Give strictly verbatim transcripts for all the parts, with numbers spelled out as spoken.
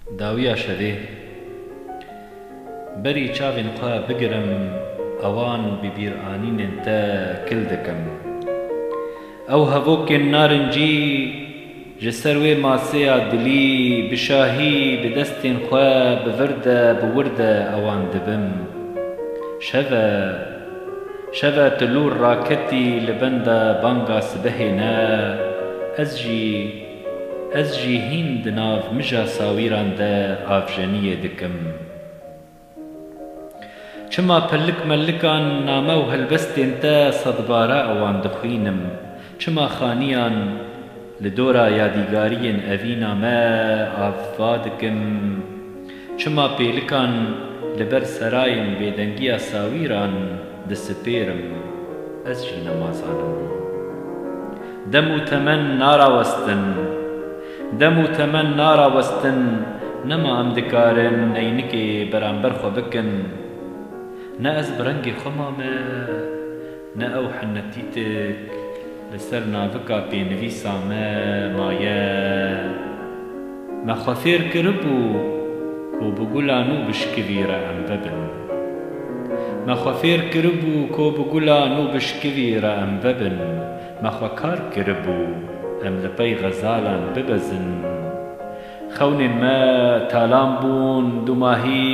Dawiya şevê. Berî çavên xwe bigirim, ewan bi bîranînên te kil dikim. Ew hevokên narincî ji ser wê maseya dilî bi şahî bi destên xwe bi vir de, bi wir de ewan dibim. Şev e, şev e tu lûr raketî li benda banga sibehê ne, ez jî, ez jî hîn di nav mija sawîran de avjeniyê dikim. Çima pelik melikan name û helbestên te sedbare ewan dixwînim? Çima xaniyan li dora yadîgariyên evîna me ava dikim? Çima pêlikan li ber serayên bêdengiya sawîran disipêrim? Ez jî nema zanim. Dem û temen narawestin. Dem û temen narawestin. Nema em dikarin neynikê beramber xwe bikin. Ne ez bi rengê xwe mame, ne ew henetîtik li ser navika pênivîsa me maye. Me xwe fêr kiribû ku bi gula nû bişkivî re em bibin. Me xwe fêr kiribû ku bi gula nû bişkivî re em bibin. Me xwe kar kiribû em li pey xezalan bibezin. Xewnên me talan bûn, dûmahî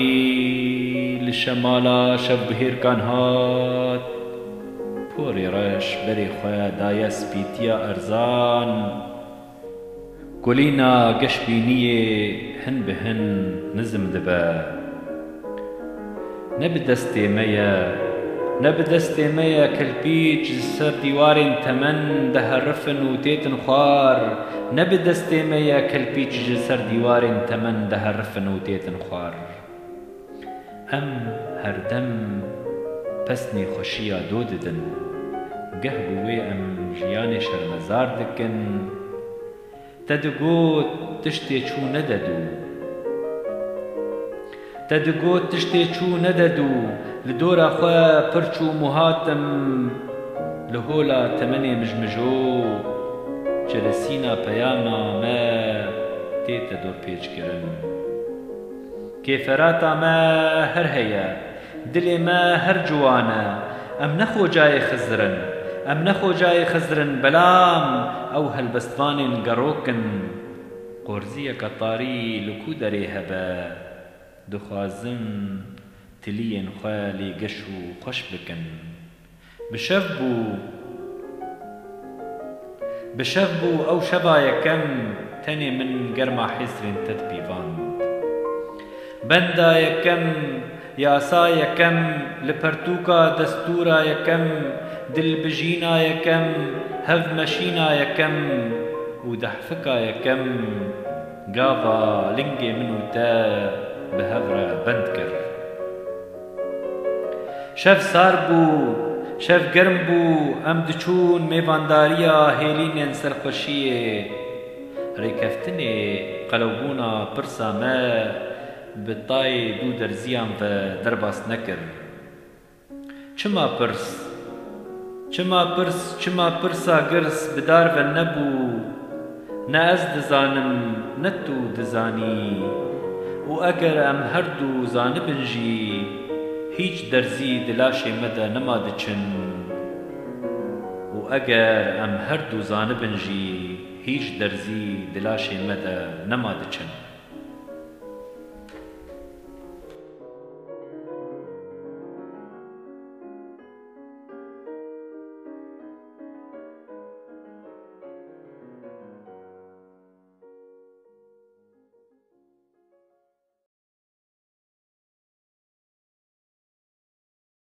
li şemala şevbihêrkan hat. Porê reş berê xwe daye spîtiya erzan. Kulîna geşbîniyê hin bi hin nizm dibe. Ne bi destê me ye, ne bi destê me ye kelpîç ji ser dîwarên temen diherifin û têtin xwar. Ne bi destê me ye kelpîç ji ser dîwarên temen diherifin û têtin xwar. Em herdem pesnê xweşiya do didin. Geh bi wê em jiyanê şermezar dikin. Te digot tiştê çû nede dû. Te digot tiştê çû nede dû. Li dora xwe pir çûm û hatim. Li hola temenê mijmijo, çelesîna peyama me tête dorpêçkirin. Kêferata me her heye, dilê me her ciwan e. Em ne xocayê Xizir in, em ne xocayê Xizir in, belam ew helbestvanên gerok in. Qorziyeke tarî li ku derê hebe? Dixwazin tiliyên xwe lê geş û xweş bikin. Bi şev bû. Bi şev bû ew şeva yekem, tenê min germa hêsrên te dipîvand. Benda yekem, yasa yekem, li pertûka destûra yekem, dilbijîna yekem, hevmeşîna yekem û dehfika yekem gava lingê min û te bi hev re bend kir. Şev sar bû, şev germ bû, em diçûn mêvandariya hêlînên serxweşiyê. Rêkeftinê qelewbûna pirsa me bi tayê dû derziyan ve derbas nekir. Çima pirs? Çima pirs, çima pirsa girs bi dar ve nebû? Ne ez dizanim, ne tu dizanî. Û eger em her du zanibin jî, hîç derzî di laşê me de nema diçin. Û eger em her du zanibin jî, hîç derzî di laşê me de nema diçin.